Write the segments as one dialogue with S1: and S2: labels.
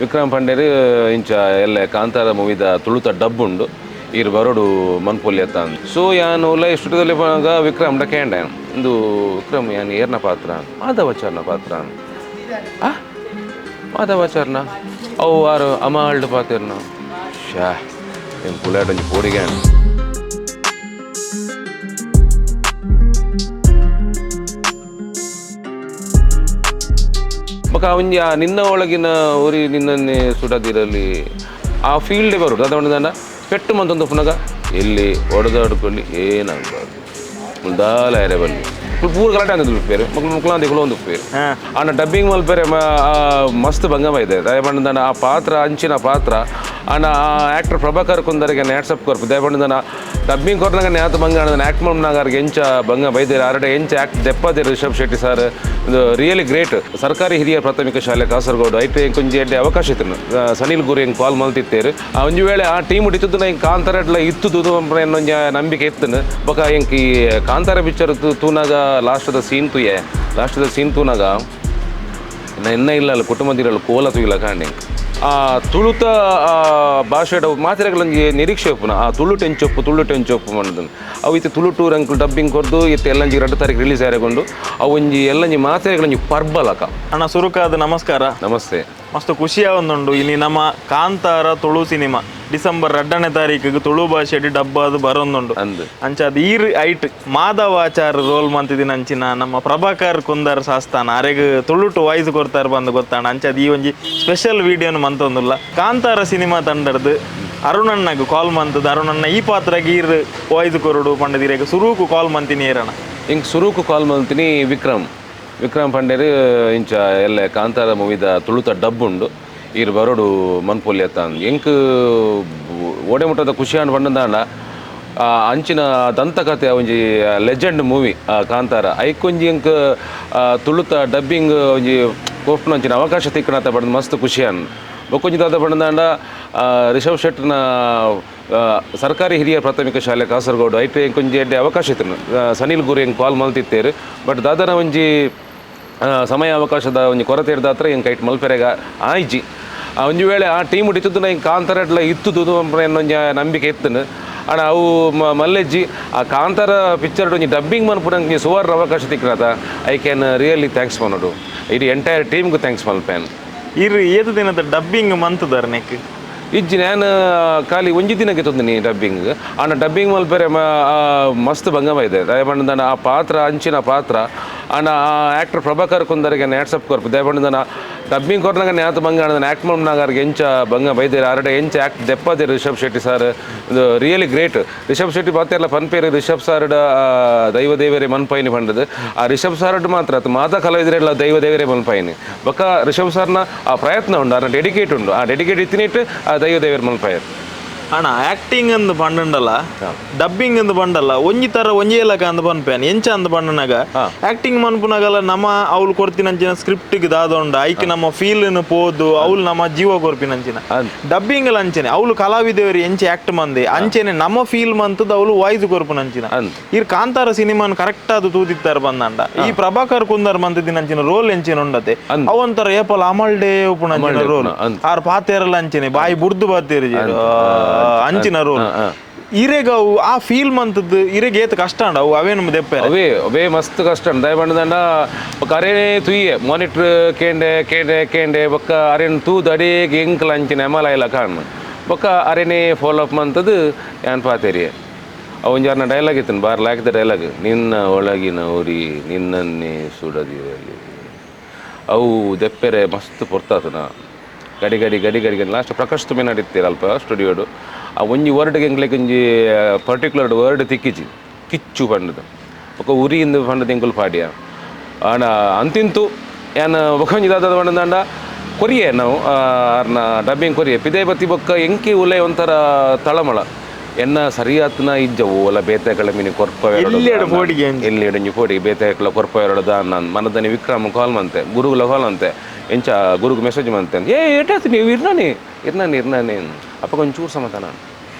S1: ವಿಕ್ರಮ್ ಪಂಡೇರು ಇಂಚ ಎಲ್ಲ ಕಾಂತಾರ ಮೂವಿದ ತುಳುತ ಡಬ್ ಉಂಡು ಈರ್ ಬರೋಡು ಮನ್ಪೊಲಿ ಅತ್ತ. ಸೊ ಯಾನ್ ಉಲ ಸ್ಟುಡಿಯೋದಲ್ಲಿ ಪೋನಾಗ ವಿಕ್ರಮ್ ಕೇಂಡೆ, ಇಂದು ವಿಕ್ರಮ್ ಯಾನ್ ಏರ್ನ ಪಾತ್ರ? ಮಾಧವಾಚಾರ್ನ ಪಾತ್ರ. ಆ ಮಾಧವಾಚಾರ್ನ ಅವು ಆರು ಅಮಾಲ್ಡ್ ಪಾತ್ರನ ಶಾ ಏನು ಪುಲಾಟೊಂಜಿ ಪೋಡಿಗೆ. ಬೊಕ ಒಂಜಿ ಆ ನಿನ್ನ ಒಳಗಿನ ಉರಿ ನಿನ್ನನ್ನೇ ಸುಡದಿರಲಿ ಆ ಫೀಲ್ಡೇ ಬರೋದು. ಅದ ಪೆಟ್ಟು ಮಂತೊಂದು ಪುನಗ ಎಲ್ಲಿ ಒಡೆದಾಡ್ಕೊಳ್ಳಿ ಏನಾಗಬಾರ್ದು ಮುಲ್ದಾಲ ಎರೆ ಬಲ್ಲಿ ಪೂರ ಗಲಾಟೆ ಅಂದದ್ದು ಪೇರು ಮಕ್ಕಳು ಮುಕ್ಲಾಂದಿ ಒಂದು ಪೇರು. ಆಂಡ ಡಬ್ಬಿಂಗ್ ಮಲ್ಪೆರೆ ಮಸ್ತ್ ಭಂಗಮ ಇದೆ. ದಯಪಂಡನ ಆ ಪಾತ್ರ ಅಂಚಿನ ಪಾತ್ರ ಆಂಡ ಆ ಆ್ಯಕ್ಟರ್ ಪ್ರಭಾಕರ್ ಕುಂದರಿಗೆ ನ್ಯಾಟ್ಸಪ್ ಕೊರ್ಪು. ದಯಪಂಡನ ಡಬ್ಬಿಂಗ್ ಕೊರ್ನಾಗ ನ್ಯಾತ ಭಂಗ ಆಂಡ ಆ್ಯಕ್ಟ್ ಮಲ್ಪನಾಗ ಎಂಚ ಭಂಗ ಬೈದೇರು ಆರಡೆ ಎಂಚ ಆ್ಯಕ್ಟ್ ದೆಪ್ಪದೇರು ರಿಷಬ್ ಶೆಟ್ಟಿ ಸರ್ ಇದು ರಿಯಲಿ ಗ್ರೇಟ್. ಸರ್ಕಾರಿ ಹಿರಿಯ ಪ್ರಾಥಮಿಕ ಶಾಲೆ ಕಾಸರಗೋಡು ಐಟ್ ಒಂಜಿ ಎಡ್ಡೆ ಅವಕಾಶ ಇತ್ತು. ಸನಿಲ್ ಗುರು ಹೆಂಗೆ ಕಾಲ್ ಮಲ್ತಿತ್ತೇರು. ಆ ಒಂಜಿ ವೇಳೆ ಆ ಟೀಮ್ ಇತ್ತದ್ದು ಎಂಕ್ ಕಾಂತಾರ ಎಡ್ಲ ಇತ್ತು ಒಂಜಿ ನಂಬಿಕೆ ಇತ್ತು. ಬೊಕ ಎಂಕ್ ಈ ಕಾಂತಾರ ಪಿಕ್ಚರ್ ತೂನಾಗ ಲಾಸ್ಟ್ದ ಸೀನ್ ತೂಯೆ, ಲಾಸ್ಟ್ದ ಸೀನ್ ತೂನಾಗ ಎನ್ನ ಇಲ್ಲ ಅಲ್ಲ ಕುಟುಂಬದಿರಲ್ಲ ಕೋಲ ತೂಯಿಲ್ಲ ಕಾಂಡೆ. ಆ ತುಳುತ ಭಾಷೆಡ ಮಾತ್ರೆಗಳೊಂಜಿ ನಿರೀಕ್ಷೆ ಉಪ್ಪುನ ಆ ತುಳು ಟೆಂಚೊಪ್ಪು ತುಳು ಟೆಂಚೊಪ್ಪು ಮಣ್ಣದನ್ನು ಅವು ಇತ್ತೆ ತುಳು ಟೂರ್ ಅಂಕಲ್ ಡಬ್ಬಿಂಗ್ ಕೊರ್ದು ಇತ್ತೆ ಎಲ್ಲಂಜಿ 2 ತಾರೀಕು ರಿಲೀಸ್ ಆರೆಗೊಂಡು ಅವು ಒಂಜಿ ಎಲ್ಲಂಜಿ ಮಾತ್ರೆಗಳೊಂಜಿ ಪರ್ಬಲಕ.
S2: ಅಣ್ಣ ಸುರುಕಾದ ನಮಸ್ಕಾರ.
S1: ನಮಸ್ತೆ.
S2: ಮಸ್ತ್ ಖುಷಿಯ ಒಂದುಂಡು ಇಲ್ಲಿ ನಮ್ಮ ಕಾಂತಾರ ತುಳು ಸಿನಿಮಾ ಡಿಸೆಂಬರ್ 2ನೇ ತಾರೀಕಿಗೆ ತುಳು ಭಾಷೆಡ್ ಡಬ್ಬಾದು ಬರೊಂದುಂಡು.
S1: ಅಂದ್
S2: ಅಂಚ ಅದು ಈರ್ ಐಟ್ ಮಾಧವಾಚಾರ್ ರೋಲ್ ಮಂತಿದಿನ ಅಂಚಿನ ನಮ್ಮ ಪ್ರಭಾಕರ್ ಕುಂದರ್ ಸಾಸ್ತಾನ ಅರೆಗ್ ತುಳುಟು ವಾಯ್ಸ್ ಕೊರ್ತಾರ ಬಂದು ಗೊತ್ತಾಣ. ಅಂಚ ಅದು ಈ ಒಂಜಿ ಸ್ಪೆಷಲ್ ವಿಡಿಯೋನು ಮಂತೊಂದುಲ್ಲ. ಕಾಂತಾರ ಸಿನಿಮಾ ತಂಡರ್ದು ಅರುಣಣ್ಣಗ್ ಕಾಲ್ ಮಂತದ ಅರುಣಣ್ಣ ಈ ಪಾತ್ರಗೆ ಈರ್ ವಾಯ್ಸ್ ಕೊರಡು ಪಂಡದಿರೇಗ ಸುರೂಕು ಕಾಲ್ ಮಂತಿನಿ ಏರಣ.
S1: ಇಂಕ್ ಸುರೂಕು ಕಾಲ್ ಮಂತಿನಿ ವಿಕ್ರಮ್. ವಿಕ್ರಮ್ ಪಂಡೇರು ಇಂಚ ಎಲ್ಲ ಕಾಂತಾರ ಮೂವಿದ ತುಳುತ ಡಬ್ ಉಂಡು ಈರ್ ಬರೋಡು ಮನ್ಪೊಲಿ ಅತ್ತ. ಎಂಕ್ ಓಡೆ ಮುಟ್ಟದ ಖುಷಿ ಆಂಡ್ ಪಂಡಂದಾಂಡ ಅಂಚಿನ ದಂತಕಥೆ ಒಂಜಿ ಲೆಜೆಂಡ್ ಮೂವಿ ಕಾಂತಾರ ಐಕೊಂಜಿ ಎಂಕ್ ತುಳುತ ಡಬ್ಬಿಂಗ್ ಒಂಜಿ ಕೊರ್ಪುನ ಅಂಚಿನ ಅವಕಾಶ ತಿಕ್ಕಣತ ಪಂಡ್ ಮಸ್ತ್ ಖುಷಿ ಆಂಡ್. ಬೊಕ್ಕೊಂಜಿ ದಾದ ಪಂಡಂದಾಂಡ ರಿಷಬ್ ಶೆಟ್ಟಿನ ಸರ್ಕಾರಿ ಹಿರಿಯ ಪ್ರಾಥಮಿಕ ಶಾಲೆ ಕಾಸರಗೋಡು ಐಟ್ ಎಂಕೊಂಜಿ ಎಡ್ಡೆ ಅವಕಾಶ ಇತ್ತು. ಸನಿಲ್ ಗುರು ಎಂಕ್ ಕಾಲ್ ಮಲ್ತಿತ್ತೇರು. ಬಟ್ ದಾದನ ಒಂಜಿ ಸಮಯ ಅವಕಾಶದ ಒಂಜಿ ಕೊರತೆ ಇರ್ದಾತ್ರ ಎಂಕ್ ಐಟ್ ಮಲ್ಪೆರೆಗ ಆಯ್ಜಿ. ಆ ಒಂಜಿ ವೇಳೆ ಆ ಟೀಮ್ ಇತ್ತದ್ದು ಎಂಕ್ ಕಾಂತಾರ ಎಡ್ಲ ಇತ್ತು ಒಂಜಿ ನಂಬಿಕೆ ಇತ್ತು. ಆಂಡ ಅವು ಮಲ್ಲೆಜ್ಜಿ ಆ ಕಾಂತಾರ ಪಿಕ್ಚರ್ ಒಂಜಿ ಡಬ್ಬಿಂಗ್ ಮನ್ಪುನಂಗೆ ಸುವರ್ಣ ಅವಕಾಶ ತಿಕ್ಕನತ I can really thanks ಮನೋಡು ಇಡೀ ಎಂಟೈರ್ ಟೀಮ್ಗೆ thanks ಮಲ್ಪೇನ್.
S2: ಈರ್ ಏತು ದಿನದ ಡಬ್ಬಿಂಗ್ ಮಂತದಾರ ನೆಕ್?
S1: ಇಜ್ಜಿ, ನಾನು ಖಾಲಿ ಒಂಜಿ ದಿನಕ್ಕೆ ತೊಂದಿನಿ ಡಬ್ಬಿಂಗ್. ಆಂಡ ಡಬ್ಬಿಂಗ್ ಮಲ್ಪೆರೆ ಮಸ್ತ್ ಭಂಗಮ ಇದೆ. ದಯಪಂಡನ ಆ ಪಾತ್ರ ಅಂಚಿನ ಪಾತ್ರ ಆಂಡ ಆ ಆ್ಯಕ್ಟರ್ ಪ್ರಭಾಕರ್ ಕುಂದರಿಗೆ ನ್ಯಾಟ್ಸಪ್ ಕೊರ್ಪು. ದಯಪಂಡನ ಡಬ್ಬಿಂಗ್ ಕೊರ್ನಾಗ ನ್ಯಾತ ಭಂಗ ಆಂಡ ಆ್ಯಕ್ಟ್ ಮಲ್ಪನಾಗ ಎಂಚ ಭಂಗ ಬೈದೇರು ಆರಡೆ ಎಂಚ ಆ್ಯಕ್ಟ್ ದೆಪ್ಪದೇರು ರಿಷಬ್ ಶೆಟ್ಟಿ ಸರ್ ಇದು ರಿಯಲಿ ಗ್ರೇಟ್. ರಿಷಬ್ ಶೆಟ್ಟಿ ಬಾತೆಲ್ಲ ಪನ್ಪೇರು ರಿಷಬ್ ಸರ್ ದೈವ ದೇವರೇ ಮನ್ಪೈನಿ ಪಂಡದು. ಆ ರಿಷಬ್ ಸರ್ ಮಾತ್ರ ಅದು ಮಾತಾ ಕಲಾವಿದರೆಲ್ಲ ದೈವ ದೇವರೇ ಮನ್ಪೈನಿ. ಬೊಕ್ಕ ರಿಷಬ್ ಸರ್ನ ಆ ಪ್ರಯತ್ನ ಉಂಡು, ಆರ್ನ ಡೆಡಿಕೇಟ್ ಉಂಡು. ಆ ಡೆಡಿಕೇಟ್ ಇತ್ತಿನಿಟ್ಟು ಆ ದೈವ ದೇವರ ಮನ್ಪಾಯರು.
S2: ಅಣ್ಣ ಆಕ್ಟಿಂಗ್ ಅಂದ್ ಪಂಡಂಡಲ್ಲ ಡಬ್ಬಿಂಗ್ ಅಂದ್ ಪಂಡಲ್ಲ ಒಂಜಿ ತರ ಒಂಜಿ ಲಕ ಅಂದ್ ಪನ್ಪೇನ್ ಎಂಚ ಅಂದ್ ಪಂಡನಾಗ ಆಕ್ಟಿಂಗ್ ಮನ್ಪುನಾಗಲ ನಮ್ಮ ಅವ್ಲು ಕೊರ್ತಿನಂಚಿನ ಸ್ಕ್ರಿಪ್ಟ್ ದಾದೊಂಡ ಐಕ್ ನಮ್ಮ ಫೀಲ್ ಪೋದು ಅವ್ಲು ನಮ್ಮ ಜೀವ ಕೊರ್ಪಿನಂಚಿನ. ಡಬ್ಬಿಂಗ್ ಅಂಚನೆ ಅವ್ಲು ಕಲಾವಿದವರು ಎಂಚ ಆಕ್ಟ್ ಮಂದಿ ಅಂಚನೆ ನಮ್ಮ ಫೀಲ್ ಮಂತದ ಅವ್ಲು ವಾಯ್ಸ್ ಕೊರ್ಪುನಂಚಿನ. ಈ ಕಾಂತಾರ ಸಿನಿಮಾನ್ ಕರೆಕ್ಟ್ ಅದು ತೂದಿತ್ತಾರೆ ಬಂದಂಡ ಈ ಪ್ರಭಾಕರ್ ಕುಂದರ್ ಮಂತದಿನಂಚಿನ ರೋಲ್ ಎಂಚಿನ ಉಂಡತೆ ಅವಂತರ ಏಪಲ್ ಅಮಲ್ಡೇ ಉಪ್ಪುನಂಚಿನ ರೋಲ್ ಆರ್ ಪಾತೇರಲ್ಲ ಅಂಚನೆ ಬಾಯಿ ಬುಡ್ದು ಬಾತೇರಿ ಅಂಚಿನ ರೋಲ್ ಇರೆಗ ಅವು ಆ ಫೀಲ್ ಮಂತದ್ದು ಇರೆಗ್ ಏತ್ ಕಷ್ಟ ಅಂಡ ಅವು ಅವೇನು ದೆಪ್ಪೆ.
S1: ಅವೇ ಅವೇ ಮಸ್ತ್ ಕಷ್ಟ ಉಂಡು. ದಯಪಂಡದಂಡ ಬೊಕ್ಕ ಅರೇನೇ ತುಯ್ಯೆ ಮಾನಿಟ್ರ್ ಕೇಂಡೆ ಕೇಂಡೆ ಕೇಂಡೆ ಬೊಕ್ಕ ಅರೇನ್ ತೂದು ಅಡೇಗೆ ಎಂಕಲ ಅಂಚಿನ ಎಮಲ ಇಲ್ಲ ಕಾಣ್ ಬೊಕ್ಕ ಅರೇನೇ ಫಾಲೋ ಅಪ್ ಮಂತದ್ದು ಯಾನ್ ಪಾತೇರಿಯೆ. ಅವು ಒಂಜಿ ಅರ್ನ ಡೈಲಾಗ್ ಇತ್ತು ಬಾರ್ ಲಾಕಿದ ಡೈಲಾಗ್, ನಿನ್ನ ಒಳಗಿನ ಉರಿ ನಿನ್ನನ್ನೇ ಸುಡದಿರಲಿ. ಅವು ದೆಪ್ಪೆರೆ ಮಸ್ತ್ ಪೊರ್ತಾತನ ಗಡಿ ಗಡಿ ಗಡಿ ಗಡಿ ಗಡಿ ಲಾಸ್ಟ್ ಪ್ರಕಾಶ್ ತುಮೆ ನಡೀತೀರ ಅಲ್ಪ ಸ್ಟುಡಿಯೋಡು. ಆ ಒಂಜಿ ವರ್ಡ್ಗೆ ಎಂಕ್ಲೆಗ್ ಒಂಜಿ ಪರ್ಟಿಕ್ಯುಲರ್ ವರ್ಡ್ ತಿಕ್ಕಿಜಿ ಕಿಚ್ಚು ಪಂಡದು ಬೊಕ ಉರಿಯಿಂದ ಪಂಡದು ಎಂಕುಲು ಪಾಡ್ಯ. ಆಂಡ ಅಂತಿಂತು ಯಾನ್ ಬೊಕ ಒಂಜಿ ದಾದ ಪಂಡದಾಂಡ ಕೊರಿಯೆ ನಾವು ಆರ್ನ ಡಬ್ಬಿಂಗ್ ಕೊರಿಯೆ ಪಿದೆ ಬತ್ತಿ ಬೊಕ್ಕ ಎಂಕಿ ಉಲೆ ಒಂಥರ ತಳಮಳ ಎನ್ನ ಸರಿಯಾತ್ನ ಇಜ್ಜ ಓಲ ಬೇತೆಗಳ ಮಿನಿ ಕೊರ್ಪ.
S2: ಎಲ್ಲಿಯಡ ಪೋಡಿಗೆ ಅಂಚಿ?
S1: ಎಲ್ಲಿ ಒಂಜಿ ಪೋಡಿ ಬೇತೆಗಳ ಕೊರ್ಪ ಎರಡು ನಾನು ಮನದನಿ ವಿಕ್ರಮ ಕಾಲ್ ಮಂತೆ ಗುರುಗಳ ಕಾಲ್ ಅಂತೆ ಎಂಚ ಗುರುಗ್ ಮೆಸೇಜ್ ಮಂತೆ ಏ ಏಟಾತು ನೀವು ಇರ್ನಾನಿ ಇರ್ನಾನಿ ಇರ್ನಾನಿ ಅಪ್ಪ ಒಂಚೂರು ಸಮಾಧಾನ.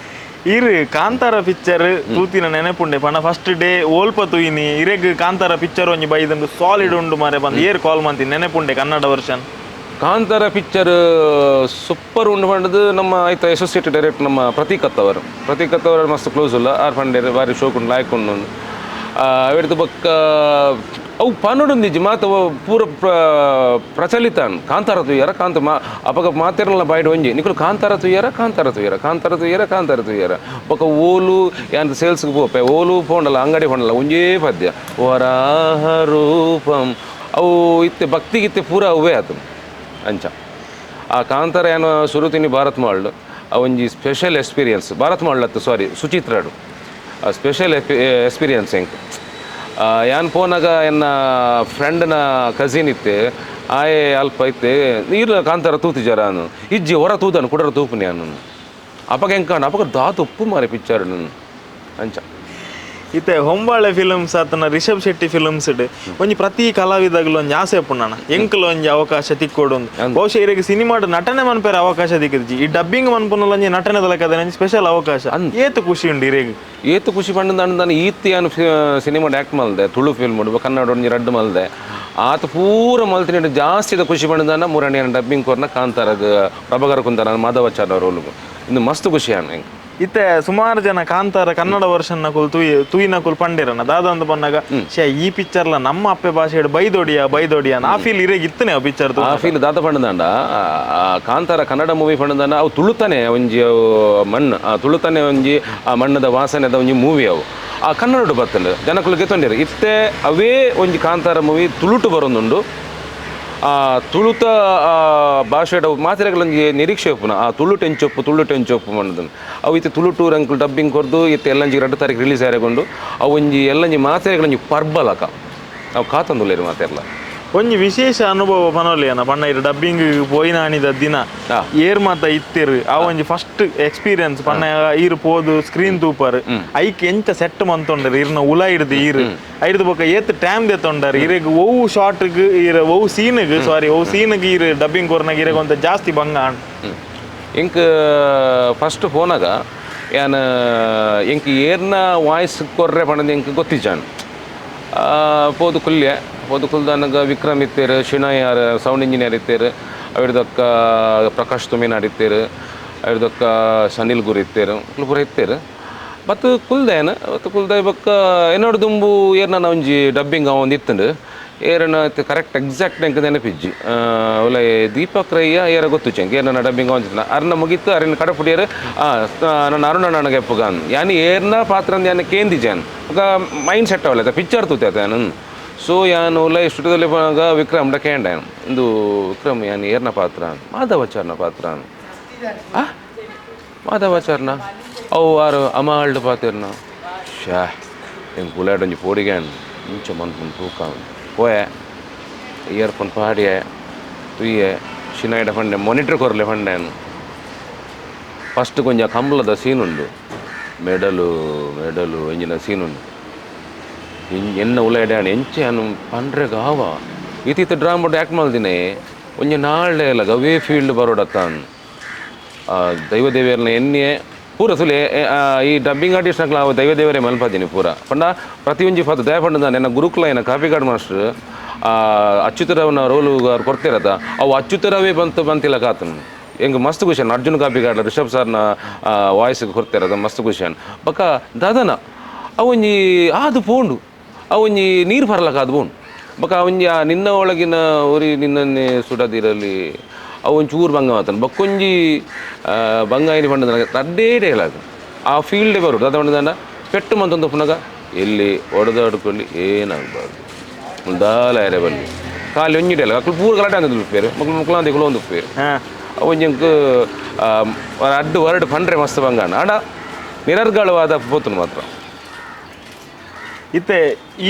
S2: ಇರ್ ಕಾಂತಾರ ಪಿಕ್ಚರ್ ತೂತಿನ ನೆನಪುಂಡೆ ಪಂಡ ಫಸ್ಟ್ ಡೇ ಓಲ್ಪ ತೂಯಿನಿ ಇರೆಗ್ ಕಾಂತಾರ ಪಿಕ್ಚರ್ ಒಂಜಿ ಬೈದಂಡು ಸಾಲಿಡ್ ಉಂಡು ಮಾರೆ ಬಂದು ಏರ್ ಕಾಲ್ ಮಂತಿ ನೆನಪುಂಡೆ Kannada version?
S1: Kantara picture super ಉಂಡು ಪಂಡದು ನಮ್ಮ ಆಯ್ತು ಅಸೋಸಿಯೇಟ್ ಡೈರೆಕ್ಟರ್ ನಮ್ಮ ಪ್ರತೀಕ್ ಅತ್ತವರು, ಪ್ರತೀಕ್ ಅತ್ತವರು ಮಸ್ತ್ ಕ್ಲೋಸ್ ಉಲ್ಲ. ಆರ್ ಪಂಡೇರು ಬಾರಿ ಶೋಕ್ ಉಂಡು, ಲಾಯ್ಕ್ ಉಂಡು. ಅವೆಡ್ದು ಬೊಕ್ಕ ಅವು ಪನೊಡೊಂದಿಜ್ಜಿ ಮಾತ ಪೂರ ಪ್ರಚಲಿತ ಕಾಂತಾರ ತೂಯರ ಕಾಂತ ಮಾ ಅಪಗ ಮಾತೆರ್ಲ ಬಾಯ್ಡ್ ಒಂಜಿ ನಿಕುಲು ಕಾಂತಾರ ತೂಯರ ಕಾಂತಾರ ತೂಯರ ಕಾಂತಾರ ತೂಯರ ಕಾಂತಾರ ತೂಯರ. ಬೊಕ್ಕ ಓಲು ಯಾನ್ ಸೇಲ್ಸ್ಗೆ ಪೋಪೆ, ಓಲು ಪೋಂಡಲ ಅಂಗಡಿ ಪೋಂಡಲ ಒಂಜೇ ಪದ್ಯ ವರಾಹ ರೂಪಂ. ಅವು ಇತ್ತೆ ಭಕ್ತಿಗಿತ್ತೆ ಪೂರ ಅವೇ ಆತು. ಅಂಚ ಆ ಕಾಂತಾರ ಏನು ಸುರುತಿನಿ ಭಾರತ್ ಮಾಲ್ಡ್ ಆ ಒಂಜಿ ಸ್ಪೆಷಲ್ ಎಕ್ಸ್ಪೀರಿಯನ್ಸ್. ಭಾರತ್ ಮಾಲ್ಡ್ ಸಾರಿ ಸುಚಿತ್ರಾಡು ಆ ಸ್ಪೆಷಲ್ ಎಕ್ಸ್ಪೀರಿಯನ್ಸ್ ಎಂಕ್. ಯಾನ್ ಪೋನಾಗ ಎನ್ನ ಫ್ರೆಂಡ್ನ ಕಸಿನ್ ಇತ್ತೆ, ಆಯೆ ಅಲ್ಪ ಇತ್ತೆ ನೀರು ಕಾಂತಾರ ತೂತಿಜಾರ ಅನು ಇಜ್ಜಿ ಹೊರ ತೂದನು ಕುಡರ ತೂಪುನಿ ಅನ್ನು ಅಪಗ ಎಂಕಾಂಡ ಅಪಗ ದಾತ ಉಪ್ಪು ಮಾರಿ ಪಿಕ್ಚರ್ ಅಂಚ.
S2: ಇತ್ತೆ ಹೊಂಬಾಳೆ ಫಿಲಮ್ಸ್ ಆತನ ರಿಷಬ್ ಶೆಟ್ಟಿ ಫಿಲಮ್ಸ್ ಒಂಜಿ ಪ್ರತಿ ಕಲಾವಿದಗ್ಲು ಒಂಜಿ ಆಸೆ ಪುಣ್ಣನ ಎಂಕಲ್ ಒಂಜಿ ಅವಕಾಶ ತಿಕ್ಕೋಡು. ಬಹುಶಃ ಇರೆಗ್ ಸಿನಿಮಾಡ್ ನಟನೆ ಮನ್ಪೆರೆ ಅವಕಾಶ ತಿಕ್ಕಿದ್ಜಿ, ಈ ಡಬ್ಬಿಂಗ್ ಮನ್ಪುನಲ್ಲ ಒಂಜಿ ನಟನೆ ತಲಕದ ಒಂಜಿ ಸ್ಪೆಷಲ್ ಅವಕಾಶ. ಏತು ಖುಷಿ ಉಂಡು ಇರೆಗ್?
S1: ಏತು ಖುಷಿ ಪಂಡ ನಾನು ಈತ್ ಯಾನು ಸಿನಿಮಾ ಆ್ಯಕ್ಟ್ ಮಲ್ದೆ, ತುಳು ಫಿಲ್ಮ್ ಕನ್ನಡ ಒಂಜಿ ರಡ್ಡು ಮಲ್ದೆ, ಆತ ಪೂರ ಮಲ್ತಿನ ಜಾಸ್ತಿದ ಖುಷಿ ಪಂಡದಾನ ಮೂರಣ್ಣ ಡಬ್ಬಿಂಗ್ ಕೊರ್ನ ಕಾಂತಾರಗ್ ಪ್ರಭಾಕರ್ ಕುಂತಾರ ಮಾಧವಾಚಾರ್ಯ ರೋಲ್ಗು ಇನ್ನು ಮಸ್ತ್ ಖುಷಿ ಆನ್ ಎಂಕ್.
S2: ಇತ್ತೆ ಸುಮಾರು ಜನ ಕಾಂತಾರ ಕನ್ನಡ ವರ್ಷನ್ ನಕುಲ್ ತೂಯಿನಕುಲ್ ಪಂಡಿರನ ದಾದಂದು ಬಂದಾಗ ಶೇ ಈ ಪಿಕ್ಚರ್ಲ ನಮ್ಮ ಅಪ್ಪೆ ಭಾಷೆ ಬೈದೊಡಿಯ ಬೈದೊಡಿಯ ಆ ಫೀಲ್ ಇರೆಗ್ ಇತ್ತನೆ ಆ ಪಿಕ್ಚರ್.
S1: ಆ ಫೀಲ್ ದಾದ ಪಂಡದಾಂಡ ಕಾಂತಾರ ಕನ್ನಡ ಮೂವಿ ಪಂಡದಾಂಡ ಅವು ತುಳುತಾನೆ ಒಂಜಿ ಅವು ಮಣ್ಣು, ಆ ತುಳುತಾನೆ ಒಂಜಿ ಆ ಮಣ್ಣದ ವಾಸನೆದ ಒಂಜಿ ಮೂವಿ ಅವು ಆ ಕನ್ನಡ ಬತ್ತಂಡು ಜನಕುಲು ಗೆತ್ತೊಂಡಿರು. ಇತ್ತೆ ಅವೇ ಒಂಜಿ ಕಾಂತಾರ ಮೂವಿ ತುಳುಟು ಬರೊಂದುಂಡು. ಆ ತುಳುತ ಭಾಷೆಡ ಮಾತ್ರೆಗಳೊಂಜಿ ನಿರೀಕ್ಷೆ ಉಪ್ಪುನ ಆ ತುಳು ಟೆಂಚೊಪ್ಪು ತುಳು ಟೆಂಚೊಪ್ಪು ಮಣ್ಣದನ್ನು ಅವು ಇತ್ತೆ ತುಳು tour uncle dubbing ಕೊರ್ದು ಇತ್ತೆ ಎಲ್ಲಂಜಿ 2 ತಾರೀಕು ರಿಲೀಸ್ ಆರೆಗೊಂಡು ಅವು ಒಂಜಿ ಎಲ್ಲಂಜಿ ಮಾತ್ರೆಗಳೊಂಜಿ ಪರ್ಬಲಕ ಅವು ಕಾತಂದುಲ್ಲೇರು ಮಾತೆರ್ಲ.
S2: ಒಂಜಿ ವಿಶೇಷ ಅನುಭವ ಪನೊಲಿಯನ ಪಣ್ಣ ಇರು ಡಬ್ಬಿಂಗ್ ಪೋಯಿನಾಣಿದ ದಿನ ಏರ್ ಮಾತ ಇತ್ತಿರು ಆ ಒಂಜಿ ಫಸ್ಟ್ ಎಕ್ಸ್ಪೀರಿಯನ್ಸ್ ಪಣ್ಣ ಈರು ಪೋದು ಸ್ಕ್ರೀನ್ ತೂಪರ್ ಐಕ್ ಎಂಚ ಸೆಟ್ ಮಂತೊಂಡರು ಇರ್ನ ಉಲ ಹಿಡ್ದು ಈರು ಐಡ್ದು ಬೊಕ್ಕ ಏತ್ ಟೈಮ್ ದೆತ್ತೊಂಡರು ಇರೆಗ್ ಒವು ಶಾಟ್ಗ್ ಇರ ಒವು ಸೀನುಗ್ ಸಾರಿ ಒವು ಸೀನುಗ್ ಈರು ಡಬ್ಬಿಂಗ್ ಕೊರ್ನಾಗ ಇರೆಗ್ ಒಂತ ಜಾಸ್ತಿ ಬಂಗ ಆಂಡ್.
S1: ಎಂಕ್ ಫಸ್ಟ್ ಫೋನಾಗ ಯಾನ್ ಎಂಕ್ ಏರ್ನ ವಾಯ್ಸ್ ಕೊರ್ರೆ ಪಂಡಂದು ಎಂಕ್ ಗೊತ್ತಿಜ್ಜಾನ್. ಪೋದು ಕುಲ್ಯ ಪೋದು ಕುಲ್ದಾನಗ Vikram ಇತ್ತೇರು, ಶಿಣಾಯ್ R sound engineer ಇತ್ತೇರು, ಅವಿರ್ದಕ್ಕ Prakash Tuminad ಇತ್ತೇರು, ಅವಿರ್ದಕ್ಕ Sanil ಗುರು ಇತ್ತೇರು, ಪೂರ ಇತ್ತೇರು. ಮತ್ತು ಕುಲ್ದೇನ ಮತ್ತು ಕುಲ್ದೆ ಬೊಕ್ಕ ಎನ್ನೋಡು ದುಂಬು ಏರ್ನ ಒಂಜಿ ಡಬ್ಬಿಂಗ್ ಒಂದು ಇತ್ತಂಡು ಏರನ ಕರೆಕ್ಟ್ ಎಕ್ಸಾಕ್ಟ್ ಎಂಕ್ ನೆನಪಿಜ್ಜಿ. ಒಲೆ ದೀಪಕ್ ರಯ್ಯ ಏರ ಗೊತ್ತು ಚೆಂಕ್ ಏರ್ನ ಡಬ್ಬಿಂಗ್ ಅವಂಜಿತ್ತನ ಅರ್ನ ಮುಗಿತ್ತು ಅರಿನ ಕಡಪುಡಿಯರು ನನ್ನ ಅರುಣ ನನಗೆ ಎಪ್ಪುಗಾನ್ ಯಾನಿ ಏರ್ನ ಪಾತ್ರ ಯಾನ ಕೇಂದಿಜಾನ್ ఒక ಮೈಂಡ್ ಸೆಟ್ ಅವಲ್ಲ ಪಿಕ್ಚರ್ ತೂತೆ ಯಾನು. ಸೊ ಯಾನು ಒಲೆ ಸ್ಟುಡಿಯೋದಲ್ಲಿ ಪೋನಾಗ ವಿಕ್ರಮ್ ಕೇಂಡ ಇಂದು ವಿಕ್ರಮ್ ಯಾನ್ ಏರ್ನ ಪಾತ್ರ ಮಾಧವಾಚಾರ್ನ ಪಾತ್ರ ಮಾಧವಾಚಾರ್ನ ಅವು ಆರು ಅಮಾಲ್ಡ್ ಪಾತಿರ್ನ ಶಾ ಎಂಕ್ ಉಲಾಡೊಂಜಿ ಪೋಡಿಗ್ಯಾನ್ ಇಂಚ ಮನ್ಪುನ್ ತೂಕ ಪೋಯೆ ಇಯರ್ಫೋನ್ ಪಾಡಿಯೆ ತುಯ್ಯೆ ಶಿನಾಯ್ಡ ಫಂಡೆ ಮೊನಿಟ್ರ್ ಕೊರ್ಲೆ ಫಂಡೆ. ಫಸ್ಟ್ ಕೊಂಚ ಕಂಬಳದ ಸೀನ್ ಉಂಡು, ಮೆಡಲು ಮೆಡಲು ಎಂಜಿನ ಸೀನ್ ಉಂಡು. ಎನ್ನ ಉಲಾಯ್ಡ ಎಂಚೆ ಅನು ಪಂಡ್ರೆ ಗಾವ ಇತ್ತಿತ್ತ ಡ್ರಾಮಾ ಆ್ಯಕ್ಟ್ ಮಲ್ದಿನಿ ಒಂಜಿ ನಾಳೆ ಅಲ್ಲ ಗವೇ ಫೀಲ್ಡ್ ಬರೋಡತ್ತಾನ್ ದೈವದೇವಿಯರ್ನ ಎಣ್ಣೆ ಪೂರ ಸುಲೆ ಈ ಡಬ್ಬಿಂಗ್ ಆರ್ಟಿಸ್ಟ್ ನಕ್ಲ ದೈವದೇವರೇ ಮಲ್ಪದಿನಿ ಪೂರ ಪಂಡ ಪ್ರತಿಯೊಂಜಿ ಫಾತ ದಯ ಪಂಡ ನನ್ನ ಗುರುಕುಲ ಏನ ಕಾಪಿಕಾಡ್ ಮಾಸ್ಟರ್ ಅಚ್ಯುತರವನ ರೋಲು ಕೊಡ್ತಿರತ್ತ ಅವು ಅಚ್ಯುತರವೇ ಬಂತು ಬಂತಿಲ್ಲ ಕಾತನು ಎಂಗ್ ಮಸ್ತ್ ಖುಷಿ ಅರ್ಜುನ್ ಕಾಪಿಕಾಡ್ ರಿಷಬ್ ಸರ್ನ ವಾಯ್ಸ್ ಕೊಡ್ತಿರದ ಮಸ್ತ್ ಖುಷಿ. ಬೊಕ್ಕ ದಾದನ ಅವೊಂಜಿ ಆದು ಪೋಂಡು ಅವೊಂಜಿ ನೀರು ಬರಲಕ್ಕ ಅದು ಪೋಂಡು ಬೊಕ್ಕ ಒಂಜಿ ಆ ನಿನ್ನ ಒಳಗಿನ ಉರಿ ನಿನ್ನನ್ನೇ ಸುಡದಿರಲಿ ಅವು ಒಂಚೂರು ಬಂಗ ಮಾತನು ಬೊಕ್ಕೊಂಜಿ ಬಂಗ ಐನಿ ಪಂಡ ರಡ್ಡೇ ಡೈಲಾಗ್ ಆ ಫೀಲ್ಡೇ ಬರೋದು ಅದ ಪಂಡದಾನ ಪೆಟ್ಟು ಮಂತೊಂದು ಪುನಗ ಎಲ್ಲಿ ಒಡೆದಾಡ್ಕೊಳ್ಳಿ ಏನಾಗಬಾರ್ದು ದಾಲ ಎರೆ ಬಲ್ಲಿ ಖಾಲಿ ಒಂಜಿ ಡೈಲಾಗ್ ಅಕ್ಲು ಪೂರ ಗಲಾಟೆ ಅಂದದ್ದು ಉಪ್ಪೇರು ಮಕ್ಕಳು ಮುಕ್ಲಾಂದಿ ಒಂದು ಉಪ್ಪೇರು ಒಂಜಂಕ್ ಅಡ್ಡು ವರ್ಡ್ ಪಂಡ್ರೆ ಮಸ್ತ್ ಬಂಗಾಣ ಆಡ ನಿರರ್ಗಳವಾದ ಪೋತನು ಮಾತ್ರ.
S2: ಇತ್ತೆ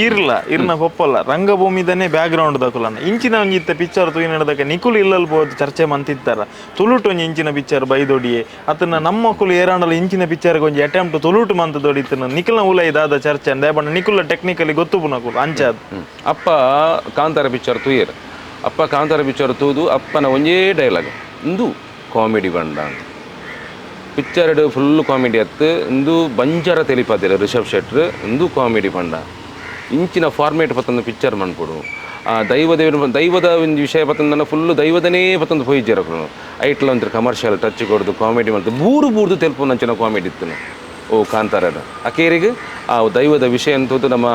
S2: ಈರ್ಲ ಇರ್ನ ಪೊಪ್ಪಲ್ಲ ರಂಗಭೂಮಿದನೇ ಬ್ಯಾಕ್ ಗ್ರೌಂಡ್ ದಕುಲನ ಇಂಚಿನ ಒಂಜಿ ಇತ್ತೆ ಪಿಕ್ಚರ್ ತೂಯಿ ನಡದಕ ನಿಕುಲು ಇಲ್ಲಲ್ ಪೋದು ಚರ್ಚೆ ಮಂತಿತ್ತಾರ ತುಳುಟು ಒಂಜಿ ಇಂಚಿನ ಪಿಕ್ಚರ್ ಬೈದೊಡಿಯೆ ಅತನ ನಮ್ಮ ಮಕ್ಕಳು ಏರಾಂಡಲ ಇಂಚಿನ ಪಿಕ್ಚರ್ಗೆ ಒಂಜಿ ಅಟೆಂಪ್ಟ್ ತುಳುಟು ಮಂತ ದೊಡಿತನ ನಿಕುಲ್ನ ಉಲ ಇದಾದ ಚರ್ಚೆ ಅಂದೆ ಬಣ್ಣ ನಿಕುಲ ಟೆಕ್ನಿಕಲಿ ಗೊತ್ತು ಪುನಕುಲು ಅಂಚಾದ್.
S1: ಅಪ್ಪ ಕಾಂತಾರ ಪಿಕ್ಚರ್ ತೂಯರ್ ಅಪ್ಪ ಕಾಂತಾರ ಪಿಕ್ಚರ್ ತೂದು ಅಪ್ಪನ ಒಂಜೇ ಡೈಲಾಗ್ ಇಂದು ಕಾಮಿಡಿ ಬಂಡ picture full comedy ಅತ್ತು ಇಂದು ಬಂಜಾರ ತೆಲಿಪಾದಿರ ರಿಷಬ್ ಶೆಟ್ರ್ ಇಂದು ಕಾಮಿಡಿ ಪಂಡ ಇಂಚಿನ ಫಾರ್ಮೇಟ್ ಪತ್ತೊಂದು ಪಿಕ್ಚರ್ ಮನ್ಪೊಡು. ಆ ದೈವ ದೇವರ ದೈವದ ಒಂದು ವಿಷಯ ಬತ್ತಂದನ ಫುಲ್ಲು ದೈವದನೇ ಬತ್ತಂದು ಪೋಯಿಜ್ಜೆರ್ ಅಕುಲು. ಐಟ್ಲ ಒಂಥರ ಕಮರ್ಷಿಯಲ್ ಟಚ್ ಕೊಡ್ದು ಕಾಮಿಡಿ ಮಂತು ಬೂರು ಬೂರ್ದು ತೆಲ್ಪುನಂಚಿನ ಕಾಮಿಡಿ ಇತ್ತು ಓ ಕಾಂತಾರಡ್. ಅಕೇರಿಗೆ ಆ ದೈವದ ವಿಷಯ ಅಂತದ್ದು ನಮ್ಮ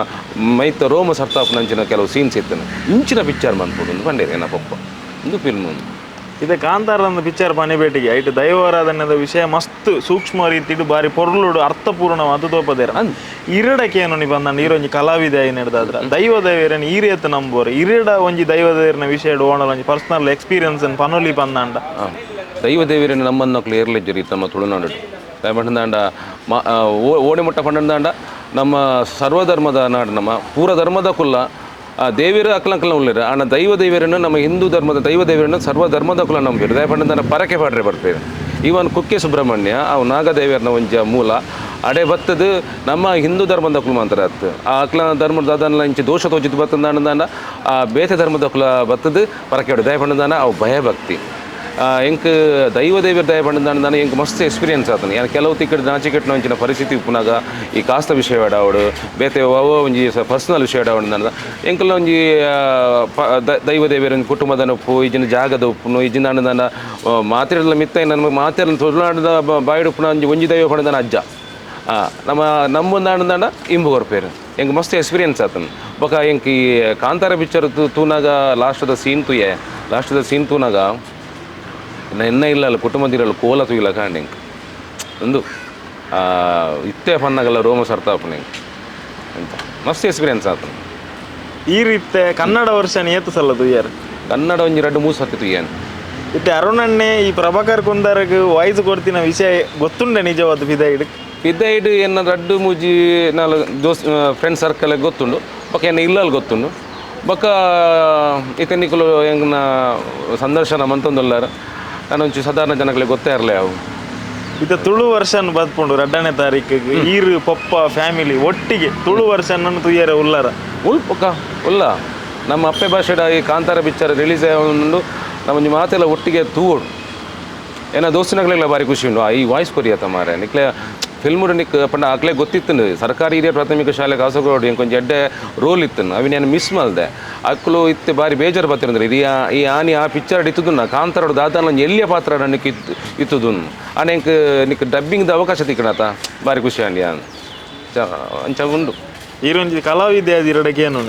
S1: ಮೈತ ರೋಮ ಸರ್ತಾಪುನಂಚಿನ ಕೆಲವು ಸೀನ್ಸ್ ಇತ್ತು. ಇಂಚಿನ ಪಿಕ್ಚರ್ ಮನ್ಪುಡು ಪಂಡೇರು ಎನ್ನ ಪಪ್ಪ ಒಂದು ಫಿಲ್ಮ್.
S2: ಇದು ಕಾಂತಾರ ಒಂದು ಪಿಕ್ಚರ್ ಪನಿಬೇಟಿಗೆ ಐಟ್ ದೈವಾರಾಧನೆದ ವಿಷಯ ಮಸ್ತ್ ಸೂಕ್ಷ್ಮ ರೀತಿಡು ಬಾರಿ ಪೊರ್ಲುಡು ಅರ್ಥಪೂರ್ಣವಾದ ತೋಪದೇರ. ಇರಡಕ್ಕೆ ಏನು ನೀ ಬಂದ ಈರೊಂಜಿ ಕಲಾವಿದ ನಡೆದಾದ್ರ ದೈವ ದೇವರನ್ನ ಈ ರೀತಿ ನಂಬೋರು ಇರಡ ಒಂಜಿ ದೈವ ದೇವರನ ವಿಷಯ ಓಣಲ್ ಒಂಜಿ ಪರ್ಸನಲ್ ಎಕ್ಸ್ಪೀರಿಯನ್ಸ್ ಪನೊಲಿ ಬಂದಾಂಡ.
S1: ದೈವ ದೇವರನ್ನ ನಮ್ಮನ್ನು ಕ್ಲಿಯರ್ಲಿ ನಮ್ಮ ತುಳುನಾಡು ಪಂಡಂದಾಂಡ ಓಣಿ ಮುಟ್ಟ ಪಂಡಂದಾಂಡ ನಮ್ಮ ಸರ್ವಧರ್ಮದ ನಾಡು, ನಮ್ಮ ಪೂರ ಧರ್ಮದ ಕುಲ್ಲ ದೇವಿರ ಅಕ್ಲಂಕಲ ಉಳ್ಳೇರು. ಆಣ ದೈವ ದೇವರನ್ನು ನಮ್ಮ ಹಿಂದೂ ಧರ್ಮದ ದೈವ ದೇವರನ್ನು ಸರ್ವ ಧರ್ಮದ ಕುಲ ನಂಬಿರು. ದಯ ಪಂಡಂದಾನ ಪರಕೆ ಪಾಡ್ರೆ ಬರ್ಪೇರು. ಈವನ್ ಕುಕ್ಕೆ ಸುಬ್ರಹ್ಮಣ್ಯ ಅವು ನಾಗದೇವರನ ಒಂಜ ಮೂಲ ಅಡೆ ಬತ್ತದು ನಮ್ಮ ಹಿಂದೂ ಧರ್ಮದ ಕುಲ ಮಾತ್ರ ಅತ್ತು. ಆ ಅಕ್ಲ ಧರ್ಮದ ದಾದನ ಇಂಚಿ ದೋಷ ತೋಜಿದ್ದು ಬತ್ತಂದಾಂಡ ಆ ಬೇತೆ ಧರ್ಮದ ಕುಲ ಬತ್ತದು ಪರಕೆ ದಯ ಪಂಡಂದಾನ ಅವು ಭಯಭಕ್ತಿ. ಎಂಕ್ ದೈವ ದೇವರ ದಯ ಪಂಡಂದಾನ ಎಂಕ್ ಮಸ್ತ್ ಎಕ್ಸ್ಪೀರಿಯನ್ಸ್ ಆತನ. ಯಾನ್ ಕೆಲವು ತಿಕ್ಕಡ್ ನಾಚಿಕೆಟ್ನ ಒಂಚಿನ ಪರಿಸ್ಥಿತಿ ಉಪ್ಪುನಾಗ ಈ ಕಾಸ್ತ ವಿಷಯ ಅವಡು ಬೇತೆ ಒಂಜಿ ಪರ್ಸನಲ್ ವಿಷಯ ಅವಡು ಎಂಕಲ್ಲ ಒಂಜಿ ದೈವ ದೇವರ ಕುಟುಂಬದ ಉಪ್ಪು ಇಜಿನ ಜಾಗದ ಉಪ್ಪುನು ಇಜಿನ ಅಣ್ಣದಾನ ಮಾತಿರಲ್ಲ ಮಿತ್ತ ನಮ್ಮ ಮಾತಿರಲ್ಲ ತುಳುನಾಡದ ಬಾಯಿಡುಪ್ಪುನ ಒಂಜಿ ಒಂಜಿ ದೈವ ಪಂಡದಾನ ಅಜ್ಜ ನಮ್ಮ ನಮ್ಮೊಂದು ಅಣ್ಣದಾಂಡ ಇಂಬು ಕೊರ್ಪೇರು. ಎಂಕ್ ಮಸ್ತ್ ಎಕ್ಸ್ಪೀರಿಯನ್ಸ್ ಆತನ. ಬೊಕ ಎಂಕ್ ಈ ಕಾಂತಾರ ಪಿಕ್ಚರ್ ತೂನಾಗ ಲಾಸ್ಟದ ಸೀನ್ ತೂಯೆ, ಲಾಸ್ಟದ ಸೀನ್ ತೂನಾಗ ಎನ್ನ ಇಲ್ಲ ಅಲ್ಲ ಕುಟುಂಬದಿರಲ್ಲ ಕೋಲ ತೂಯಿಲ್ಲ ಕಾಂಡ್ ಎಂಕ್ ಒಂದು ಇತ್ತೆ ಪನ್ನಾಗಲ್ಲ ರೋಮ ಸರ್ತಾಪುನ ಅಂತ ಮಸ್ತ್ ಎಕ್ಸ್ಪೀರಿಯನ್ಸ್ ಆತನ.
S2: ಈ ರೀತಿ ಕನ್ನಡ ವರ್ಷ ಏತು ಸಲ್ಲ ತುಯ್ಯಾರ?
S1: ಕನ್ನಡ ಒಂಜಿ 2-3 ಸರ್ತಿ ತುಯ್ಯಾನ.
S2: ಇತ್ತೆ ಅರುಣಣ್ಣೆ ಈ ಪ್ರಭಾಕರ್ ಕುಂದಾರಗ್ ವಾಯ್ಸ್ ಕೊಡ್ತಿನ ವಿಷಯ ಗೊತ್ತುಂಡೆ ನಿಜವಾದ ಪಿದಾಯಿಡ್?
S1: ಪಿದಾಯಿಡ್ ಎನ್ನ 2 3 4 ದೋಸ್ ಫ್ರೆಂಡ್ ಸರ್ಕಲ್ ಗೊತ್ತುಂಡು, ಬೊಕ ಎನ್ನ ಇಲ್ಲಲ್ಲಿ ಗೊತ್ತುಂಡು. ಬೊಕ ಇತ್ತೆ ನಿಕುಲು ಎಂಗ್ನ ಸಂದರ್ಶನ ಮಂತೊಂದುಲ್ಲಾರ ನಾನೊಂಚು ಸಾಧಾರಣ ಜನಗಳಿಗೆ ಗೊತ್ತೇ ಇರಲಿ ಅವು.
S2: ಇತ್ತ ತುಳು ವರ್ಷನ್ ಬತ್ಪುಂಡು 2ನೇ ತಾರೀಕಿಗೆ ಈರು ಪಪ್ಪ ಫ್ಯಾಮಿಲಿ ಒಟ್ಟಿಗೆ ತುಳು ವರ್ಷನ್ ತುಯ್ಯರ ಉಲ್ಲಾರ
S1: ಉಲ್ಪಕ್ಕ ಉಲ್ಲ ನಮ್ಮ ಅಪ್ಪೆ ಭಾಷೆಡ ಈ ಕಾಂತಾರ ಪಿಕ್ಚರ್ ರಿಲೀಸ್ ಆಗುಂಡು ನಮ್ಮ ಮಾತೆಲ್ಲ ಒಟ್ಟಿಗೆ ತೂವೋಡು. ಏನ ದೋಸ್ತಿನಗಳೆಲ್ಲ ಭಾರಿ ಖುಷಿ ಉಂಡು ಈ ವಾಯ್ಸ್ ಕೊರಿಯತ್ತ ಮಾರೆ ನಿಕ್ಲೆ ಫಿಲ್ಮ್ ನಿಕ್ ಪಂಡ ಅಕ್ಲೆ ಗೊತ್ತಿತ್ತು. ಸರ್ಕಾರಿ ಹಿರಿಯ ಪ್ರಾಥಮಿಕ ಶಾಲೆ ಕಾಸರಗೋಡು ಇಂಕೊಂಚ ಎಡ್ಡೆ ರೋಲ್ ಇತ್ತು, ಅವಿ ನಾನು ಮಿಸ್ ಮಾಡಿದೆ. ಅಕ್ಲು ಇತ್ತೆ ಭಾರಿ ಬೇಜಾರು ಬತ್ತಿರಂದ್ರೆ ಇದು ಈ ಆನಿ ಆ ಪಿಕ್ಚರ್ ಇತ್ತದನ್ನ ಕಾಂತಾರೋಡು ದಾದಾನ ಒಂಜಿ ಎಲ್ಲಿಯ ಪಾತ್ರ ನಿಕ್ ಇತ್ತು ಇತ್ತದು ಆನೆ ಎಂಕ್ ನಿಕ್ ಡಬ್ಬಿಂಗ್ದ ಅವಕಾಶ ತಿಕ್ಕಣತ ಭಾರಿ ಖುಷಿ ಆಂಡಿ ಅಂಚ ಉಂಡು.
S2: ಈರೊಂಜಿ ಕಲಾವಿದೆ ಇರಡಕ್ಕೆ ಏನು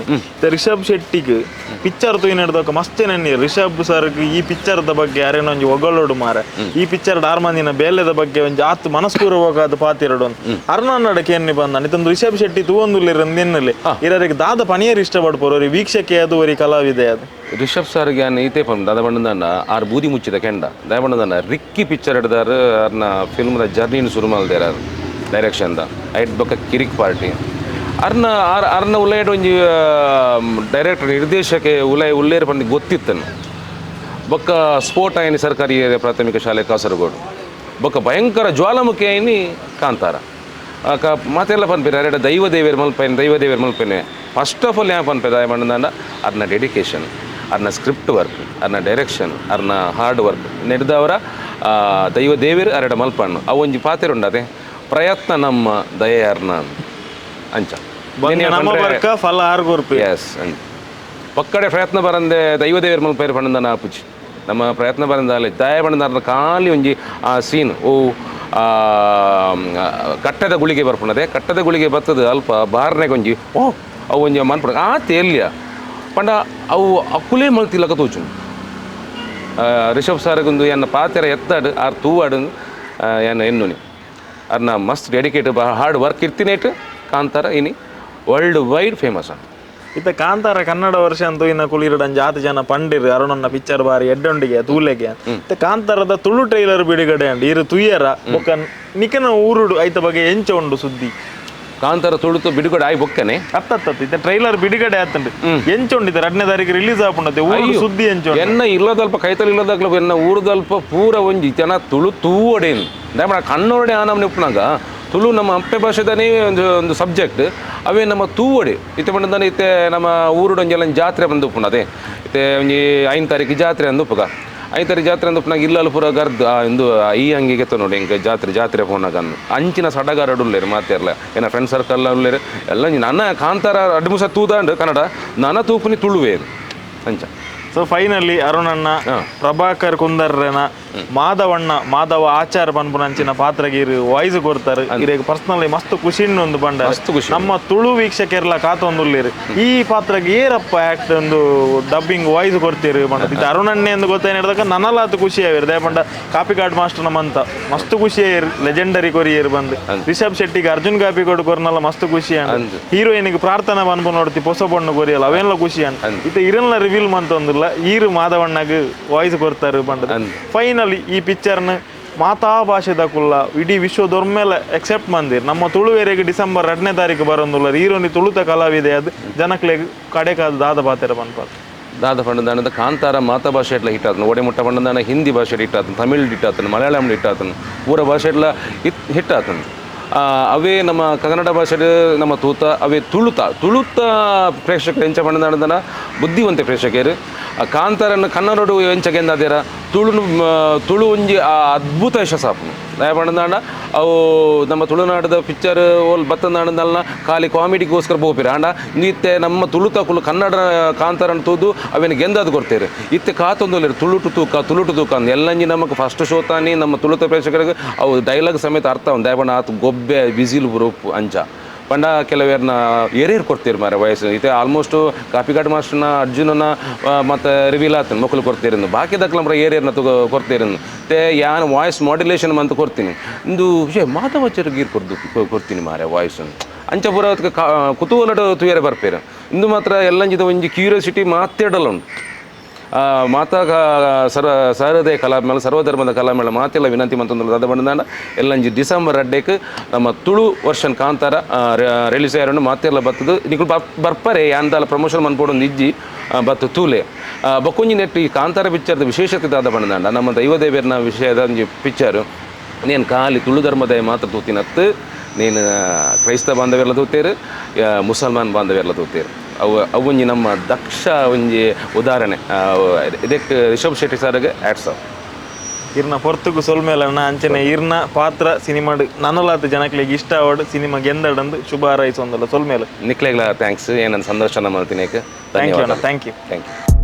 S2: ರಿಷಬ್ ಶೆಟ್ಟಿಗೆ ಪಿಕ್ಚರ್ ತೂಯಿ ನಡೆದಕ್ಕ ಮಸ್ತ್ ನೆನ್ನಿ ರಿಷಬ್ ಸರ್ಗ್ ಈ ಪಿಕ್ಚರ್ದ ಬಗ್ಗೆ ಯಾರೇನೋ ಒಂಜಿ ಒಗಳೋಡು ಮಾರ ಈ ಪಿಕ್ಚರ್ ಆರ್ಮಂದಿನ ಬೇಲೆದ ಬಗ್ಗೆ ಒಂಜಿ ಆತ್ ಮನಸ್ಪೂರ್ವಕ ಪಾತಿರಡು ಅರ್ನಾಡಕ್ಕೆ ಏನಿ ಬಂದ ಇತ್ತೊಂದು ರಿಷಬ್ ಶೆಟ್ಟಿ ತೂವೊಂದುಲ್ಲೆಲ್ಲಿ ಇರರಿಗೆ ದಾದ ಪನಿಯರ್ ಇಷ್ಟಪಡ್ಪೋರು ವೀಕ್ಷಕೆ ಅದು ಒರಿ ಕಲಾವಿದೆ ಅದು.
S1: ರಿಷಬ್ ಸರ್ಗೆ ಯಾನ್ ಈತೆ ಪನ್ ದಾದ ಬಂಡದಾನ ಆರ್ ಬೂದಿ ಮುಚ್ಚಿದ ಕೆಂಡ ದಾದ ಬಂಡದಾನ ರಿಕ್ಕಿ ಪಿಕ್ಚರ್ ಹಿಡ್ದಾರ ಅರ್ನ ಫಿಲ್ಮ್ದ ಜರ್ನಿನ ಶುರು ಮಲ್ದೇರ ಡೈರೆಕ್ಷನ್ದ ಐಟ್ ಬೊಕ್ಕ ಕಿರಿಕ್ ಪಾರ್ಟಿ ಅರ್ನ ಆರ್ ಅರ್ನ ಉಲೈಡ್ ಒಂಜಿ ಡೈರೆಕ್ಟರ್ ನಿರ್ದೇಶಕೆ ಉಲೈ ಉಲ್ಲೇರ್ ಪಂದ್ ಗೊತ್ತಿತ್ತನು. ಬೊಕ್ಕ ಸ್ಫೋಟ ಆಯ್ನಿ ಸರ್ಕಾರಿ ಪ್ರಾಥಮಿಕ ಶಾಲೆ ಕಾಸರಗೋಡು ಬೊಕ್ಕ ಭಯಂಕರ ಜ್ವಾಲಾಮುಖಿ ಆಯ್ನಿ ಕಾಂತಾರ ಮಾತೆಲ್ಲ ಪನ್ಪೇರು ಅರೆಡ ದೈವ ದೇವೇರ್ ಮಲ್ಪೇನೆ ದೈವ ದೇವೇರ್ ಮಲ್ಪೇನೆ. First of all ಯಾ ಪನ್ಪೆ ದಾಯ ಮಂಡದಾಂಡ ಅರ್ನ ಡೆಡಿಕೇಶನ್ ಅರ್ನ ಸ್ಕ್ರಿಪ್ಟ್ ವರ್ಕ್ ಅರ್ನ ಡೈರೆಕ್ಷನ್ ಅರ್ನ ಹಾರ್ಡ್ ವರ್ಕ್ ನೆಡ್ದವರ ದೈವ ದೇವೇರ್ ಅರೆಡ ಮಲ್ಪಣ್ಣು ಅವು ಒಂಜಿ ಪಾತೆರುಂಡದೆ ಪ್ರಯತ್ನ ನಮ್ಮ ದಯೆ ಅರ್ನ ಅಂಚ
S2: ನಮ್ಮ ವರ್ಕ ಫಲ ಆರ್ಗೊರ್ಪೆ.
S1: ಎಸ್ ಪಕ್ಕಡೆ ಪ್ರಯತ್ನ ಬರಂದೆ ದೈವ ದೇವರ ಮಲ್ಪೇರು ಪಂಡನ ಆಪುಜಿ ನಮ್ಮ ಪ್ರಯತ್ನ ಬರಂದ ಅಲ್ಲಿ ದಯ ಬಂದ ಖಾಲಿ ಒಂಜಿ ಆ ಸೀನ್ ಓ ಕಟ್ಟದ ಗುಳಿಗೆ ಬರ್ಪುಣದೆ ಕಟ್ಟದ ಗುಳಿಗೆ ಬರ್ತದೆ ಅಲ್ಪ ಬಾರ್ನೆ ಒಂಜಿ ಓ ಅವು ಒಂಜಿ ಮನ್ಪುಣ ಆ ತೇಲ್ಯ ಪಂಡ ಅವು ಅಕ್ಕುಲೇ ಮಲ್ತಿಲ್ಲಕ ತೋಚು. ರಿಷಬ್ ಸಾರಗೊಂದು ಎನ್ನ ಪಾತೆರ ಎತ್ತಾಡು ಆರ್ ತೂವಾಡು ಎನ್ನ ಎನ್ನುನಿ ಅರ್ನ ಮಸ್ತ್ dedicate hard work ಇರ್ತಿನೇಟ್ ಕಾಂತಾರ ಇನಿ world wide famous ಅಂತ.
S2: ಇತ್ತ ಕಾಂತಾರ ಕನ್ನಡ ವರ್ಷ ಅಂತೂ ಇನ್ನ ಕುಳಿರಡನ್ ಜಾತಿ ಜನ ಪಂಡಿರು ಅರುಣನ್ನ ಪಿಕ್ಚರ್ ಬಾರಿ ಎಡ್ಡೊಂಡಿಗೆ ತೂಲೆಗೆ. ಇತ್ತ ಕಾಂತಾರದ ತುಳು ಟ್ರೈಲರ್ ಬಿಡುಗಡೆ ಅಂಡ್ ಇರು ತುಯ್ಯರ ಬೊಕ್ಕ ನಿಕನ ಊರುಡು ಐತ ಬಗ್ಗೆ ಎಂಚ ಉಂಡು ಸುದ್ದಿ.
S1: ಕಾಂತಾರ ತುಳುತು ಬಿಡುಗಡೆ ಆಯ್ ಬೊಕ್ಕನೆ
S2: ಅತ್ತತ್ತ ಇತ್ತ ಟ್ರೈಲರ್ ಬಿಡುಗಡೆ ಆತಂಡು ಎಂಚ ಉಂಡಿತ 2ನೇ ತಾರೀಕು ರಿಲೀಸ್ ಆಪುಂಡತೆ ಊರು ಸುದ್ದಿ ಎಂಚ ಉಂಡು.
S1: ಎನ್ನ ಇಲ್ಲದಲ್ಪ ಕೈತಲ್ ಇಲ್ಲದಾಗ್ಲ ಎನ್ನ ಊರುದಲ್ಪ ಪೂರ ಒಂಜಿ ಜನ ತುಳು ತೂವಡೇನು ದಯಮಾಡ ಕಣ್ಣೋಡೆ ಆ ನಮ್ಮನೆ ಉಪ್ಪುನಾಗ ತುಳು ನಮ್ಮ ಅಪ್ಪೆ ಭಾಷೆದನೇ ಒಂದು ಒಂದು ಸಬ್ಜೆಕ್ಟ್ ಅವೇ ನಮ್ಮ ತೂವಡೆ ಇತ್ತೆ ಪಂಡದಾನೆ ಇತ್ತೆ ನಮ್ಮ ಊರುಡು ಒಂಜೆಲ್ಲ ಜಾತ್ರೆ ಬಂದು ಉಪ್ಪುಂಡು ಅದೇ ಇತ್ತೆ ಒಂಜಿ 5 ತಾರೀಕು ಜಾತ್ರೆ ಅಂದು ಉಪ್ಪುಗ 5 ತಾರೀಕು ಜಾತ್ರೆ ಅಂದು ಉಪ್ಪುನಾಗ ಇಲ್ಲಲ್ಲಿ ಪೂರ ಗರ್ದ್ ಇಂದು ಈ ಅಂಗಿಗೆ ನೋಡಿ ಹಿಂಗೆ ಜಾತ್ರೆ ಜಾತ್ರೆ ಪೋನಾಗ ಅಂಚಿನ ಸಡಗಾರಡು ಉಲ್ಲೇರು ಮಾತಿರ್ಲ ಏನ ಫ್ರೆಂಡ್ ಸರ್ಕಲ್ ಉಲ್ಲೇರು ಎಲ್ಲ ನನ್ನ ಕಾಂತಾರ 2-3 ತೂದಾಂಡು ಕನ್ನಡ ನನ್ನ ತೂಪುನಿ ತುಳುವೇ. ಅಂಚ.
S2: ಸೊ ಫೈನಲಿ ಅರುಣಣ್ಣ, ಪ್ರಭಾಕರ್ ಕುಂದರ್ರೆನ ಮಾಧವಣ್ಣ, ಮಾಧವ ಆಚಾರ್ ಪನ್ಪುನಂಚಿನ ಪಾತ್ರಗೀರು ವಾಯ್ಸ್ ಕೊಡ್ತಾರೆ. ಇರೆಗ್ ಪರ್ಸನಲಿ ಮಸ್ತ್ ಖುಷಿ ಒಂದು ಬಂಡ?
S1: ಮಸ್ತ್ ಖುಷಿ.
S2: ನಮ್ಮ ತುಳು ವೀಕ್ಷಕರೆಲ್ಲ ಕಾತೊಂದುಲ್ಲೇರು, ಈ ಪಾತ್ರಕ್ಕೆ ಏರಪ್ಪ ಆಕ್ಟ್ ಒಂದು ಡಬ್ಬಿಂಗ್ ವಾಯ್ಸ್ ಕೊಡ್ತೀರಿ ಪಂಡ. ಇದು ಅರುಣಣ್ಣೆ ಎಂದು ಗೊತ್ತೇನಿಡ್ದಕ್ಕ ನನಲಾತ್ ಖುಷಿ ಆವಿರ್. ದಯಪಂಡ ಕಾಪಿಕಾಡ್ ಮಾಸ್ಟರ್ ನಮ್ಮಂತ ಮಸ್ತ್ ಖುಷಿ ಆಯಿರ್, ಲೆಜೆಂಡರಿ ಕೊರಿಯರ್ ಬಂದು. ರಿಷಬ್ ಶೆಟ್ಟಿಗೆ ಅರ್ಜುನ್ ಕಾಪಿಕೋಡ್ ಕೊರ್ನಲ್ಲ ಮಸ್ತ್ ಖುಷಿ ಅಂಡ್. ಹೀರೋಯಿನ್ಗೆ ಪ್ರಾರ್ಥನಾ ಪನ್ಪು ನೋಡ್ತಿ ಪೊಸ ಪೊಣ್ಣು ಕೊರಿಯಲ್ಲ, ಅವೆಲ್ಲ ಖುಷಿ ಅಂಡ್. ಇತ್ತೆ ಇರಲ್ಲ ರಿವೀಲ್ ಮಂತೊಂದಿಲ್ಲ, ಈರು ಮಾಧವಣ್ಣಗ್ ವಾಯ್ಸ್ ಕೊರ್ತಾರೆ ಪಂಡದ. ಫೈನಲಿ ಈ ಪಿಕ್ಚರ್ನ ಮಾತಾ ಭಾಷೆದ ಕುಲ್ಲ ಇಡೀ ವಿಶ್ವದೊರ್ಮೆಲೆ ಎಕ್ಸೆಪ್ಟ್ ಮಂದಿರ್. ನಮ್ಮ ತುಳುವೆರೆಗ್ ಡಿಸೆಂಬರ್ 2ನೇ ತಾರೀಕು ಬರೋಂದುಲ್ಲ. ಹೀರೋನಿ ತುಳುತ ಕಲಾವಿದೆ, ಅದು ಜನಕ್ಲೆಗ್ ಕಡೆಕಾದ ದಾದ ಪಾತೆರ ಪನ್ಪಾರ್?
S1: ದಾದ ಪಂಡದಾನದ, ಕಾಂತಾರ ಮಾತಾ ಭಾಷೆ ಎಟ್ಲ ಹಿಟ್ ಆತನ. ಒಡೆ ಮುಟ್ಟ ಪಂಡದಾನ, ಹಿಂದಿ ಭಾಷೆ ಹಿಟ್ ಆತನ, ತಮಿಳ್ ಹಿಟ್ ಆತನ, ಮಲಯಾಳಂ ಹಿಟ್ ಆತನ, ಪೂರ ಭಾಷೆ ಎಟ್ಲ ಹಿಟ್ ಹಿಟ್ ಆತನ. ಅವೇ ನಮ್ಮ ಕನ್ನಡ ಭಾಷೆ ನಮ್ಮ ತೂತ, ಅವೇ ತುಳುತ ತುಳುತ ಪ್ರೇಕ್ಷಕರು ಎಂಚ ಪಂಡದಾನದನ, ಬುದ್ಧಿವಂತ ಪ್ರೇಕ್ಷಕರು. ಆ ಕಾಂತಾರನ್ನು ಕನ್ನಡಡು ಎಂಚ ಗೆಂದಾದೇರ, ತುಳುನು ತುಳು ಒಂಜಿ ಆ ಅದ್ಭುತ ಯಶಸ್ಸು ಆಪುಂಡು. ದಾಯ ಪಂಡದಾಂಡ, ಅವು ನಮ್ಮ ತುಳುನಾಡದ ಪಿಕ್ಚರ್ ಓಲ್ ಬತ್ತನಾಡದಲ್ಲ ಖಾಲಿ ಕಾಮಿಡಿಗೋಸ್ಕರ ಪೋಪಿರ. ಆಂಡ ಇತ್ತೆ ನಮ್ಮ ತುಳುತಕುಲು ಕನ್ನಡ ಕಾಂತಾರನ್ ತೂದು ಅವೇನು ಗೆಂದಾದ್ ಕೊಡ್ತೇವೆ. ಇತ್ತೆ ಕಾತೊಂದು ತುಳುಟು ತೂಕ, ತುಳುಟು ತೂಕ ಅಂದ್ ಎಲ್ಲಂಜಿ. ನಮಕ್ ಫಸ್ಟ್ ಶೋ ತಾನಿ ನಮ್ಮ ತುಳುತ ಪ್ರೇಕ್ಷಕರಿಗೆ ಅವು ಡೈಲಾಗ್ ಸಮೇತ ಅರ್ಥ ಉಂಡು. ದಾಯ ಪಂಡ ಆತು ಗೊಬ್ಬೆ ವಿಸಿಲ್ ಬರೋಪು. ಅಂಚ ಪಂಡ ಕೆಲವೇರ್ನ ಏರೇರು ಕೊಡ್ತೀರಿ ಮಾರೆ ವಯಸ್ಸು. ಇತ್ತೆ ಆಲ್ಮೋಸ್ಟ್ ಕಾಪಿಕಾಡ್ ಮಾಸ್ಟರ್ನ ಅರ್ಜುನನ ಮತ್ತು ರಿವೀಲ್ ಆತನ ಮಕ್ಕಳು ಕೊಡ್ತೀರಿ. ಬಾಕಿ ದಕ್ಲಂಬ್ರ ಏರಿಯರ್ನ ತಗೋ ಕೊಡ್ತೀರಿ. ಮತ್ತೆ ಯಾನ್ ವಾಯ್ಸ್ ಮಾಡ್ಯುಲೇಷನ್ ಅಂತ ಕೊಡ್ತೀನಿ. ಇಂದು ಏ ಮಾಧವಾಚಾರ್ಯ ಗೀರ್ ಕೊರ್ದು ಕೊಡ್ತೀನಿ ಮಾರೆ ವಾಯ್ಸ್. ಅಂಚ ಪೂರ ಅದಕ್ಕೆ ಕುತೂಹಲಡ್ ತುಯರೆ ಬರ್ಪೇರು. ಇಂದು ಮಾತ್ರ ಎಲ್ಲಂಜಿದ ಒಂಜಿ ಕ್ಯೂರಿಯಾಸಿಟಿ ಮಾತೇಡಲ್ಲ ಉಂಟು. ಮಾತಾ ಸರ್ವ ಸಹೃದಯ ಕಲಾಮೇಳ, ಸರ್ವಧರ್ಮದ ಕಲಾಮೇಳ ಮಾತೆಲ್ಲ ವಿನಂತಿ ಮಂತೊಂದು ದಾದ ಬಂದಾಂಡ, ಎಲ್ಲಂಜಿ ಡಿಸೆಂಬರ್ 2ಕ್ಕೆ ನಮ್ಮ ತುಳು ವರ್ಷನ್ ಕಾಂತಾರ ರಿಲೀಸ್ ಆಯರುಂಡು. ಮಾತೆಲ್ಲ ಬತ್ತದು ನಿಕುಲು ಬರ್ಪರೆ. ಯಾಂದಾಲ ಪ್ರಮೋಷನ್ ಮನ್ಪೊಡು ಇಜ್ಜಿ, ಬತ್ತು ತೂಲೆ. ಬೊಕ್ಕೊಂಜಿ ನೆಟ್ ಈ ಕಾಂತಾರ ಪಿಕ್ಚರ್ದ ವಿಶೇಷತೆ ದಾದ ಬಂದಾಂಡ, ನಮ್ಮ ದೈವದೇವರ್ನ ವಿಷಯದ ಒಂಜಿ ಪಿಕ್ಚರ್. ನೇನು ಖಾಲಿ ತುಳು ಧರ್ಮದ ಮಾತ್ರ ತೂತಿನತ್ತು, ನೀನು ಕ್ರೈಸ್ತ ಬಾಂಧವ್ಯೆಲ್ಲ ತೂತೇರು, ಮುಸಲ್ಮಾನ್ ಬಾಂಧವ್ಯೆಲ್ಲ ತೂತೇರು. ಅವು ಅವೊಂಜಿ ನಮ್ಮ ದಕ್ಷ ಒಂಜಿ ಉದಾಹರಣೆ. ಇದಕ್ಕೆ ರಿಷಬ್ ಶೆಟ್ಟಿ ಸರ್ಗೆ ಹ್ಯಾಟ್ಸ್ ಆಫ್.
S2: ಇರ್ನ ಪೊರ್ತುಗು ಸೊಲ್ಮೇಲಣ್ಣ. ಅಂಚನೆ ಇರ್ನ ಪಾತ್ರ ಸಿನಿಮಾಡ್ ನನಲಾತ ಜನಕ್ಲೆಗ್ ಇಷ್ಟ ಆವಡ್, ಸಿನಿಮಾ ಗೆಂದಡಂದು ಶುಭ ಹಾರೈಸೊಂದಲ್ಲ. ಸೊಲ್ಮೇಲೆ.
S1: ನಿಕ್ಲೆಗ್ಲ thanks, ಏನನ್ನು ಸಂದರ್ಶನ ಮಾಡ್ತೀನಿ.
S2: Thank you ಅಣ್ಣ, thank you.
S1: Thank you.